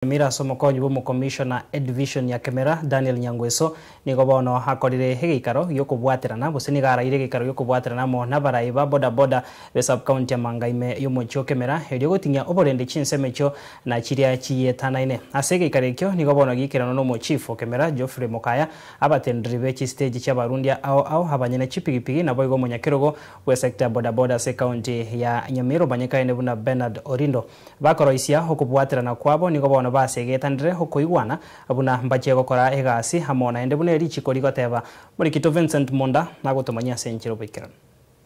Nyamira ase omokonyi bw'omokomishona edivision ya Kemera, Daniel Nyangweso, nigo bono akorire egeikaro gi'okobwaterana gose nigo araire egeikaro gi'okobwaterana amo nabarai ba boda boda be sub-county ya Manga ime y'omochie o Kemera erio goting'ia oborendi chinsemo echio na chiria chiyetanaine. Ase egeikaro ekio nigo bono giikeranwa n'omochief o Kemera Geoffrey Mokaya, abatenderi be chistage chi'abarundia ao ao, abanyene chipigipigi naboigo omonyakerogo bw'esector ya boda boda ase ecounty ya Nyamira omanyekaine buna Bernard Orindo. Bakoroisia okobwaterana kwabo nigo bono basegetanire okoigwana buna mbachie gokora egasi amo naende buna erichiko rigoteba. Morikito Vincent Munda nagotomanyia ase enchera oboikeranu.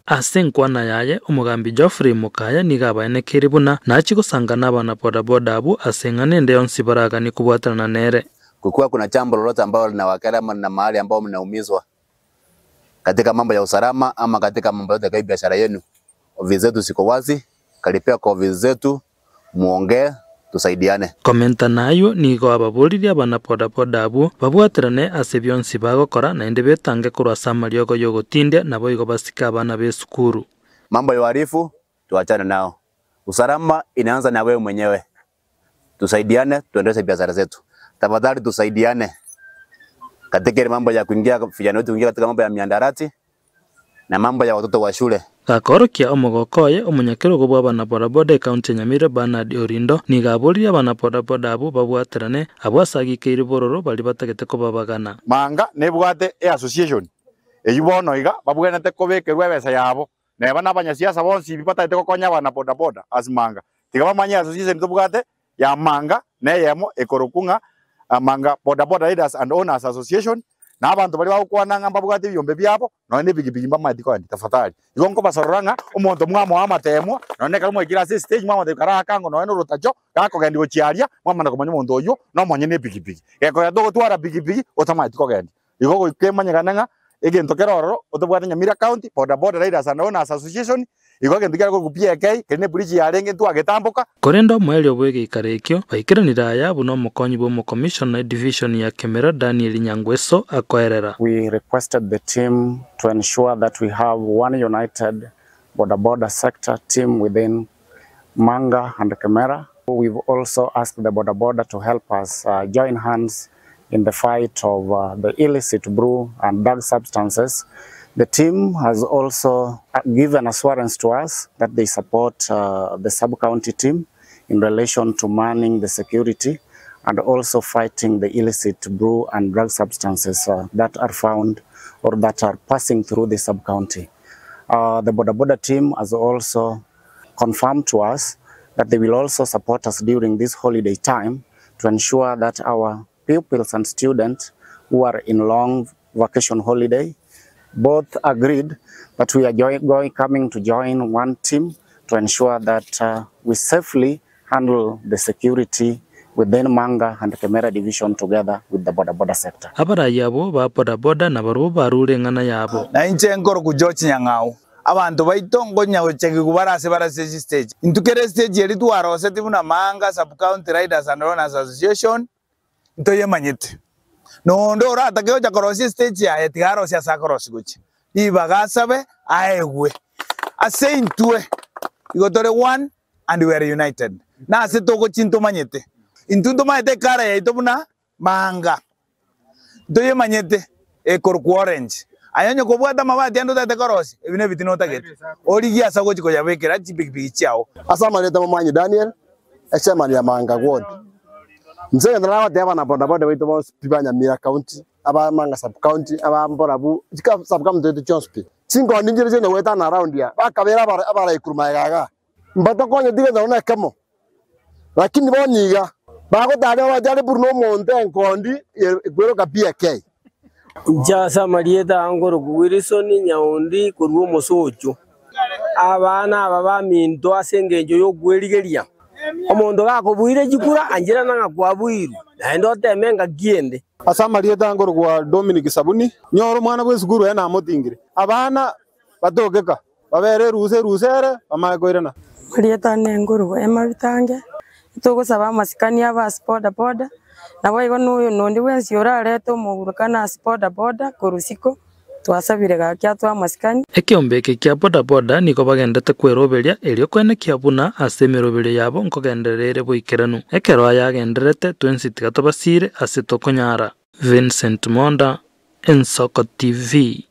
Ase enkwana yaye, omogambi Geoffrey Mokaya nigo abaenekeire buna nachie gosangana abana bodaboda abwo ase eng'ana ende yonsi baraganie kobwaterana nere. Kukiwa kuna jambo lolote ambalo linawakera ama na mahali ambao mnaumizwa katika mambo ya usalama ama katika mambo yote ya biashara yenu, ofisi zetu ziko wazi, karibia kwa ofisi zetu muongee, tusaidiane. Komenta nayio, nigo ababoririe abana bodaboda abwo babwaterane ase bionsi bagokora naende betange korwa ase amariogo y'ogotindia naboigo basike abana b'esukuru. Mambo ya uhalifu tuachane nao. Usalama inaanza na wewe mwenyewe. Tusaidiane, tuendeleze biashara zetu. Tafadhali tusaidiane katika ile mambo ya kuingia vijana wetu kuingia katika mambo ya mihadarati na mambo ya watoto wa shule. Gakorokia omogoko oye, omonyakerogo bw'abana bodaboda ekaunti ya Nyamira Bernard Orindo nigo aboririe abana bodaboda abwo babwaterane abwo ase agikeire bororo baria batagete kobabagana. Manga nebwate eassociation eyio bono iga babwenerete kobekerwa ebesa yabo, neba na abanyasiasa bonsi bi batagete gokonya abana bodaboda as Manga, tiga bamanye eassociation tobwate ya Manga neyemo ekorokwa ng'a Manga Bodaboda Riders and Owners Association, na abanto baria bagokwana ng'a mbabwate ebiombe biabo, nonya na epikipiki mbamaeti koenda tafadhali. Igo nkobasorora ng'a omonto mwamoa amateemwa, nonya na ekero mwaikire ase estage mwamotebia karaka ango nonya na orotacho, gakogendia gochia aria, mwamanya komanya omonto oyio nomonyene epikipiki. Gekogera togotwara pikipiki otamaeti kogendia. Igo goika emanyekane ng'a egento kere ororo otobwate Nyamira County Boda Boda Riders and Owners Association, igo egento kiare korokwa PAK, keria ne bridge yarenge ntwagetamboka. Korende omoerio bw'egeikaro ekio, baikeranire aya buna omokonyi bw'omokomishona edivision ya Kemera Daniel Nyangweso akoerera. We requested the team to ensure that we have one united boda boda sector team within Manga and Kemera. We've also asked the boda boda to help us join hands in the fight of the illicit brew and drug substances. The team has also given assurance to us that they support the sub-county team in relation to manning the security and also fighting the illicit brew and drug substances that are found or that are passing through the sub-county. The boda boda team has also confirmed to us that they will also support us during this holiday time to ensure that our pupils and students who are in long vacation holiday both agreed that we are going, coming to join one team to ensure that we safely handle the security within Manga and Kemera division together with the boda boda sector. Abarai abwo ba boda boda nabarobwo barure eng'ana yabo. Na inche nkorokwa George Nyang'au. Abanto baito nkonya gochegigwa bare ase bare ase chistage. Intwe kera estage eria twarosetie buna Manga Sub-County Riders and Owners Association ntoyemanyete. Na onde oratake gocha korosia estage yaye tiga arosie ase akorosia gochia. Ribaga asabe aegwe. Ase intwe igo tore one and we are united. Na ase togochia ntomanyete. Intwe ntomanyete ekara yaito buna Manga. Ntoyemanyete ekorokwa orange. Aye onye kobwate amabati ande otagete korosia, ebi nebitina otagete. Origie ase ogochia koyabekera chipikipiki chiao. Ase amarieta momanyi Daniel, echairman ya Manga ward. Inche egento nagoteba abana bodaboda baito bonsi pi ba Nyamira county, aba Manga sub county, aba Mborabu, chika sub county chiaito chionsi pi. Chinkondi nchire chiaino goetana around aa, bakabera abara abarai korwa magega igaa. Mbatokonyeti gento nonya nekemo, lakini bono iga bagotara abachare buna omonto enkondi ekweroka PK. Inche ase amarieta aa nkorokwa Wilson Nyaundi korwa omosocho. Abana aba baminto ase engencho y'okwerigeria, omonto gakobuire chikura ancherana ng'a kwabuirwe, naende oteme engaki ende. Ase amarieta aa nkorokwa Dominic Sabuni, nyore omwana bw'esukuru eye namotingire. Abana batokeka. Babere erusa erusa ere, bamanye koirana. Marieta ane nkorokwa Emma Bitange, togosaba amasikani abe ase boda boda, naboigo na oyo na onde bwensi orarete omogurukano ase boda boda korwa isiko, Twasabire gaki atoe amasikani. Ekeombe eke kia bodaboda nigo bagendete kweroberia erio koenekia buna ase emeroberio yabo nkogenderera ere boikeranu. Ekero aya agendererete twensi tiga tobasiire ase tokonyara. Vincent Monda, Ensoko TV.